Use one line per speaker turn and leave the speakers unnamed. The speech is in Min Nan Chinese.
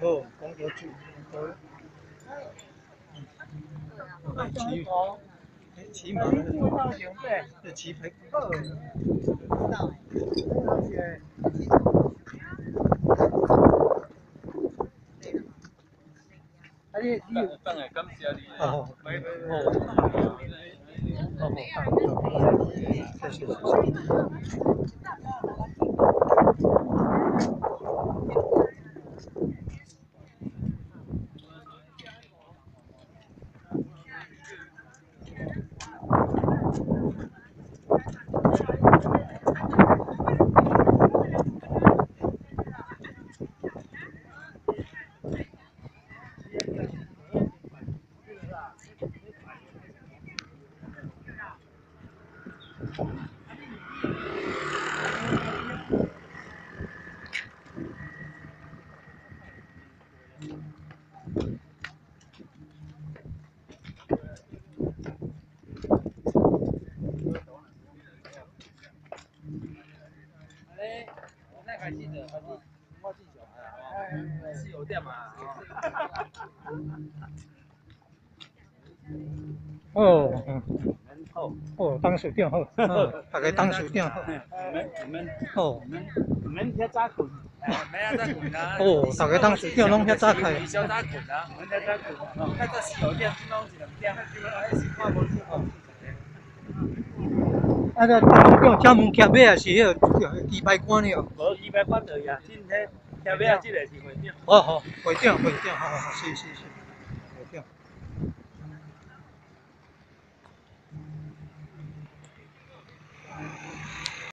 好，講到住，好。騎騎馬的，這棋牌。
啊你你有
等下感謝你。
哦，哦，哦，謝謝謝謝。
那開始就開始，我正常啊，四五點啊。
哦，哦，當市長好，大家當市長好。
免免
哦，
免免遐早睏，免遐早睏啊。
哦，大家當市長攏遐早起。
小早睏啊，免遐早睏。較早四五點，這擺攏一兩點。是看無是哦。
啊，這當市長請物件買也是彼个雞排館了。
無雞排館就也，真迄聽買啊，這个是會長。
哦好，會長會長，好好好，是是是。